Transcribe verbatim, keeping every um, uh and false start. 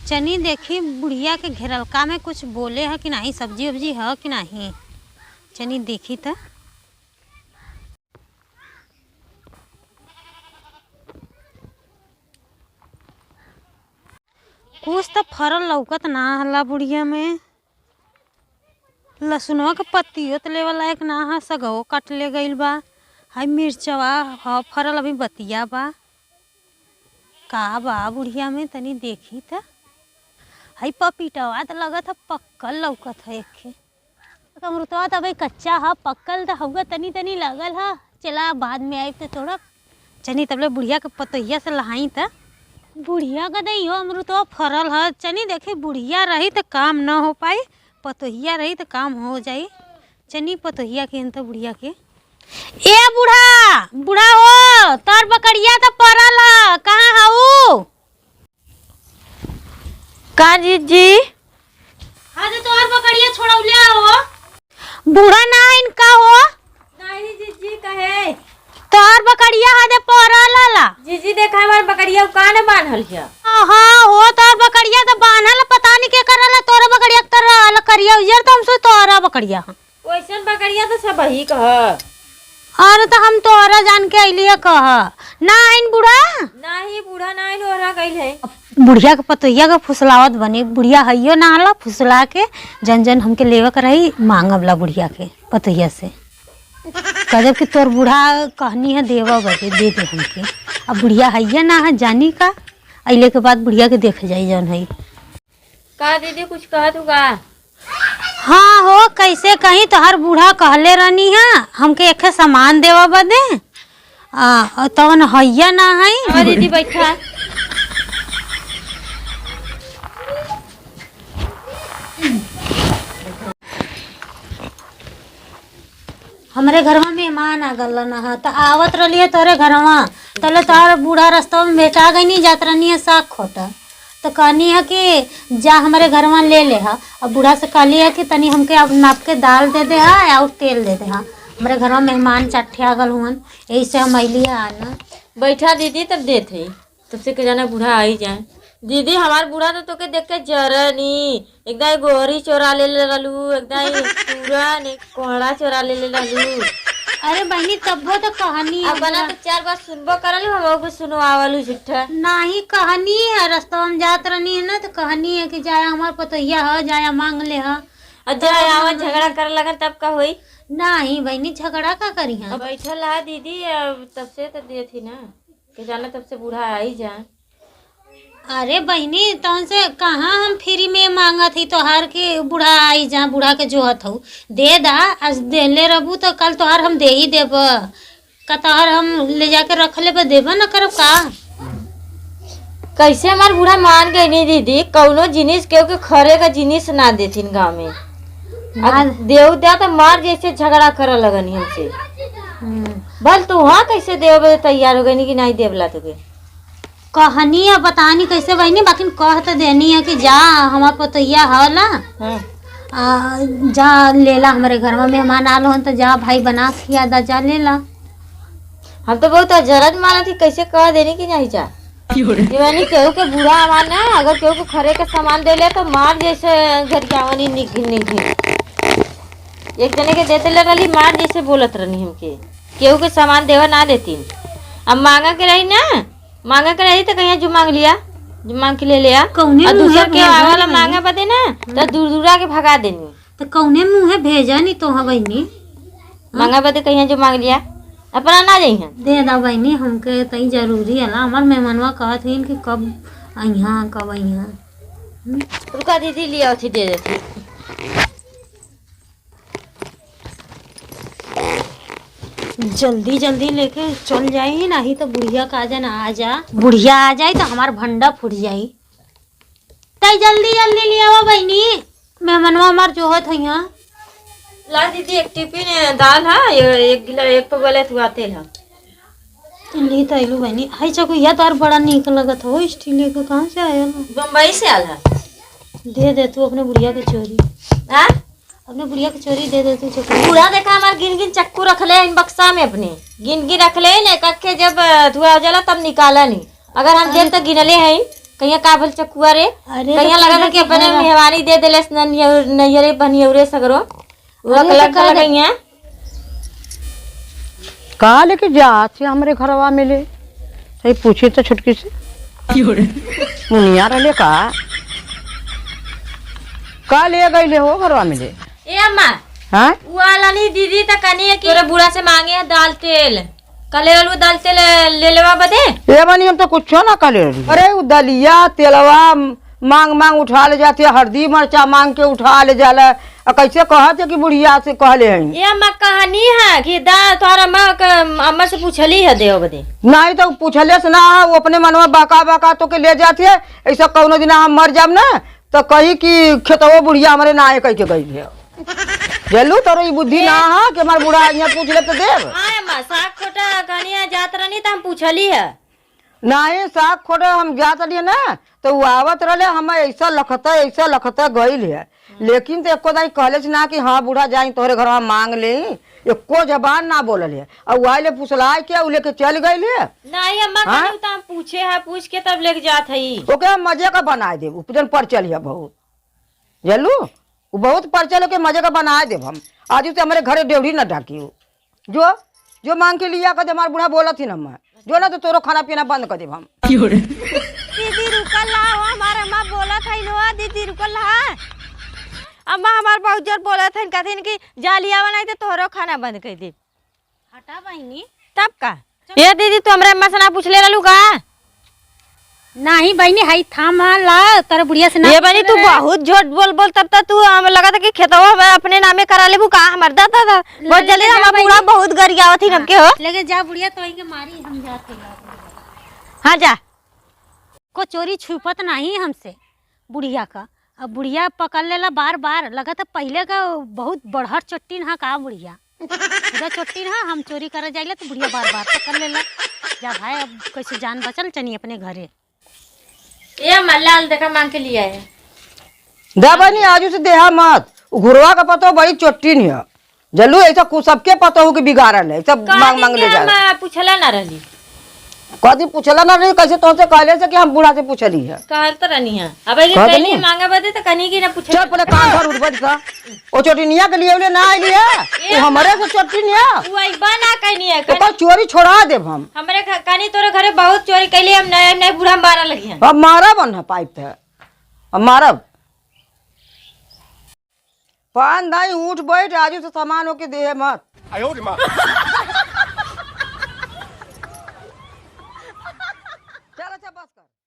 चनी देखी बुढ़िया के घेरलका में कुछ बोले ह कि नाहीं, सब्जी उब्जी ह कि नाहीं। चनी देखी त। कुछ त फरल लौकत ना हला बुढ़िया में। लहसुनवा के पत्तियो त लेवे लायक ना ह, सगवो काट ले गइल बा। हई मिर्चवा ह फरल, अभी बतिया बा। का बा बुढ़िया में, तनी देखी त। हई पपीटवा त लगत ह पक्कल लौकत ह एखे। अमरुतवा त अबे कच्चा ह, पक्कल त हउवे, तनी तनी लगल ह। चला, बाद में आइब त तोड़ब। चनी तबले बुढ़िया के पतोहिया से लहाई त। बुढ़िया के दे इहो अमरुतवा फरल ह। चनी देखी, बुढ़िया रही त काम न हो पाई, पतोहिया रही त काम हो जाई। चनी पतोहिया के त बुढ़िया के। ए बूढ़ा, बूढ़ा हो, तोर बकरिया त परल ह, कहाँ हऊ? का जीजी? हाँ, तो तोहर बकरिया छोड़ौले हो। बूढ़ा ना आइन का हो? नहीं जीजी, कहे? तोहर बकरिया हदे परल हला। जीजी, देखा हमार बकरिया का न बान्हल हिया। हाँ, हाँ हो, तोहर बकरिया तो बान्हल, पता नहीं के करल है, तोहर बकरिया के तरह अलग करिया उजर, तो हमसे तोहरा बकरिया। वैसन बकरिया तो सब ही कह। अरे तो हम तोहरा जान के अइली है कह। ना आइन बूढ़ा? नाही, बूढ़ा ना आइन, ओहरा गइल है। बुढ़िया के पतोहिया के फुसलावत बनी, बुढ़िया हइयो ना हला, फुसला के जन जन हमके लेवे के रही, मांगब ला बुढ़िया के पतोहिया से। कह देब कि तोर बूढ़ा कहनी है देवा बदे, दे दे हमके। अब बुढ़िया हइये ना है, जानी का, अइले के बाद बुढ़िया के देख जाई जौन है। का दीदी, कुछ कहत हू का? हाँ हो, कैसे कहीं, तोहार बूढ़ा कहले रहनी है हमके एखे सामान देवा बदे, आ, तवन हइया ना है। हाँ दीदी, बैठा। हमरे घरवा मेहमान आ गल ना ह, त आवत रहली है तोरे घरवा, तले तोहर बूढ़ा रस्तवा में भेटा गइनी, जात रहनी है साग खोटा, त कहनी है कि जा हमरे घरवा ले ले ह। अब बूढ़ा से कहली है कि तनी हमके अब नाप के दाल दे दे ह और तेल दे दे ह, हमरे घरवा मेहमान चार ठे आ गल हुअन, यही से हम अइली है आना। बैठा दीदी, तब देत है। तब से के जाना बूढ़ा आई जाए। दीदी, हमार बूढ़ा तो तोके देख के जरनी, एकदम गोहरी चोरा ले ले रहलू, एकदम पूरा ने कोहड़ा चोरा ले ले रहलू। अरे बहिनी, तब्बो तो कहनी है अपना बूढ़ा। तो चार बार सुनबो करलू, हम ओके सुनवावलू झूठा। नाही कहनी है, रस्तवा में जात रहनी है ना, तो कहनी है कि जाया हमार पतोहिया ह, जाया मांग ले ह। और जाया आवा झगड़ा करे लगन तब का होई? नाही बहिनी, झगड़ा का करी है? अब बैठल है दीदी, अब तब से तो देत ही ना। के जाने तब से बूढ़ा आई जा। अरे बहिनी, तौन से कहाँ हम फ्री में मांगत ही तोहार के बूढ़ा आई जा, बूढ़ा के जोहत हऊ। दे दा, आज देले रहबू तो कल तोहार हम दे ही देब। का तोहार हम ले जाके रख लेब, देबे न करब का? कैसे हमार बूढ़ा मान गइनी दीदी, कौनो जिनिस केहू के खरे का जिनिस ना देथिन गाँव में। आ मार- देऊ द्या तो मार जैसे झगड़ा करे लगनी हमसे। हम्म। भल तू हाँ कैसे देवे तैयार हो गइनी कि नहीं देवला तुके? कहनी है, बतानी कैसे बहिनी, बाकिन कह तो देनी है कि जा, हमार पतोहिया हला। हाँ। आ, जा लेला, हमरे घरवा मेहमान आलो हन, तो जा भाई बना खिया दा, जा लेला। हम तो बहुत अजरज मानत ही, कैसे कह देनी कि नहीं जा। क्यों रे? ये मानी केहू के बूढ़ा हमार ना, अगर केहू के खरे के सामान देले तो मार जैसे झरियावनी निघिन निघिन। एक जने के देते ले रहली, मार जैसे बोलत रहनी हमके, केहू के सामान देवा ना देती। अब मांगा के रही ना, मांगा के रही तो कहिया जो मांग लिया, जो मांग के ले लिया। कौने और मुंहे दूसर के भेजा आवाला नहीं मांगा बदे ना, तो हम्म। दूर दूर आके भगा देनी। तो कौने मुंहे भेजा नहीं तो हाँ बहिनी? मांगा बदे कहिया जो मांग लिया, अपना ना जइहन। दे दा बहिनी, हमके तई जरूरी है ना, हमार मेहमानवा कहत हईन कि कब अइहा, कब अइहा। हम्म? रुका दीदी, लिया उठी दे देती। जल्दी जल्दी लेके चल जाई, नाही तो बुढ़िया का जान आ जा। बुढ़िया आ जाई तो हमार भंडा फूट जाई। तई जल्दी जल्दी ले आवा बहिनी, मेहमानवा हमार जोहत हइया। ला दीदी, एक टिफिन दाल है, ये एक गिला, एक पगोला थुआ तेल है। ली तैलू बहिनी, हाय चकुइया तोर बड़ा नीक लगत हो, स्टील के कहाँ से आयल? बम्बई से आयल है। दे दे तू अपने बुढ़िया के चोरी। हाँ? अपने बुढ़िया के चोरी दे दे तू चकुइया। बूढ़ा देखा हमार गिन गिन चक्कू रख ले इन बक्सा में अपने, गिन गिन रख ले ने, कखे जब धुआ हो जाला तब निकाला नहीं। अगर हम अरे देख तो गिनले हैं। कहिया का भल चकुआ रे? अरे कहिया तो लगा था कहिया कि के अपने घर मेहमानी दे देले ननियर-, नैहरे बनियौरे सगरो। वो अरे तो कलर कह दे। कहिया। का लेके जात है हमरे घरवा में ले? सही पूछी तो छुटकी से। मुनिया रहले का? का ले गईले हो घरवा में ले? ए अम्मा, हाँ? उ आलनी दीदी त कनी है कि तोरे बूढ़ा से मांगे है दाल तेल। कले रहलू दाल तेल ले लेवा बदे? ए बनी, हम तो कुछो ना कले रहली। अरे उ दलिया, तेलवा मांग मांग उठा ले जाती है, हरदी मरचा मांग के उठा ले जाला। आ कैसे कहत है कि बुढ़िया से कहले हई? ए अम्मा कहनी है कि दाल तोहरा अम्मा के, अम्मा से पूछली है देव बदे। नहीं तो पूछले से ना है, वो अपने मनवा बका बका तो के ले जाती है। ऐसा कौनो दिन हम मर जाब ना तो कही कि खेतवो बुढ़िया हमरे नाए कह के गई है। जल्लू तोरो ई बुद्धि ना है कि हमार बूढ़ा यहाँ पूछ ले तो देब। हाँ अम्मा, साग खोटा कनिया जात रहनी तो हम पूछली है। नहीं, साग खोटे हम जात रहलिए ना, तो उ आवत रहले, हम ऐसा लखते, ऐसा लखते गइल है। लेकिन तो एको दाई कहले से ना कि हाँ बूढ़ा जाई तोहरे घर मांग ले, एको जबान ना बोलल है। और उ आइले फुसलाए के उ लेके चल गइल है। नहीं अम्मा, हाँ? कहनी तो हम पूछे है, पूछ के तब लेके जात हई। ओके हम मजे का बनाए देब, उपजन पर चल है बहुत। जल्लू, उ बहुत पर चल के मजे का बनाए देब हम। आज से हमरे घरे डेवढ़ी ना डाकियो। जो, जो मांग के लिया कर दे, हमार बूढ़ा बोलत ही ना मैं। जो ना तो तोरो खाना पीना बंद कर देब हम। दीदी रुकल रहा हो, हमार अम्मा बोलत है नो, दीदी रुकल रहा। अम्मा हमार बहुत जोर बोलत है, कहथिन कि जालिया बनाई तो तोहरो खाना बंद कर देब। हटा बहिनी। तब का? ए दीदी, तू हमरे अम्मा से ना पूछले रहलू का? नाही बहिनी, हई थामा ला, तोरे बुढ़िया से ना ये बहिनी, पूछले तू रहे। बहुत झूठ बोल बोल, तब तक तू हम लगत है कि खेतवा में अपने नामे करा लेबू का? हमर दा, दा, दा, बहुत ले, जल्दी ले जा हमार बूढ़ा बहिनी। बहुत गरियावत ही हाँ, हमके हो। लेके जा बुढ़िया, तो इनके मारी हम जाते हैं। हाँ जा। को चोरी छुपत नाही हमसे, बुढ़िया का। अब बुढ़िया पकड़ लेला बार बार, लगत है पहिले का बहुत बड़हर चोट्टिन हा का बुढ़िया। इधर चोट्टिन हा, हम चोरी करे जाइला तो बुढ़िया बार बार पकड़ लेला। जा भाई, अब कैसे जान बचल, चनी अपने घरे। ए अम्मा, लाल देखा मांग के लिया है। दा बनी, आजू से देहा मत। उ घुरवा का पतो बड़ी चोट्टिन है। जल्लू, ऐसा कु-, सबके पतोहू के बिगाड़ल है, सब कहती मांग मांग कि ले हम, जाए। अ, पूछला ना रहली। कदी पूछला ना रहली, कैसे तोहसे कहले से कि हम बूढ़ा से पूछली है? कहल तो रहनी है। अब ये कहत कहली नहीं? मांगे बदे तो कहनी कि ना पूछला। चल, पहले कान भर उठ बैठ का। ओ चोटिनिया के लिए बोले ना आइली है, ए वो हमरे से चोटिनिया। वो अइबा ना कहनी है, ओकर चोरी छोड़ा देब हम। हमरे घ-, कहनी तोरे घरे बहुत चोरी कैली, हम नए, नए बूढ़ा मारा लगी हैं। अब मारब न पाइप थे, अब मारब। पान दाई उठ बैठ, आजू से समान होके देहे मत। आयो रे माँ।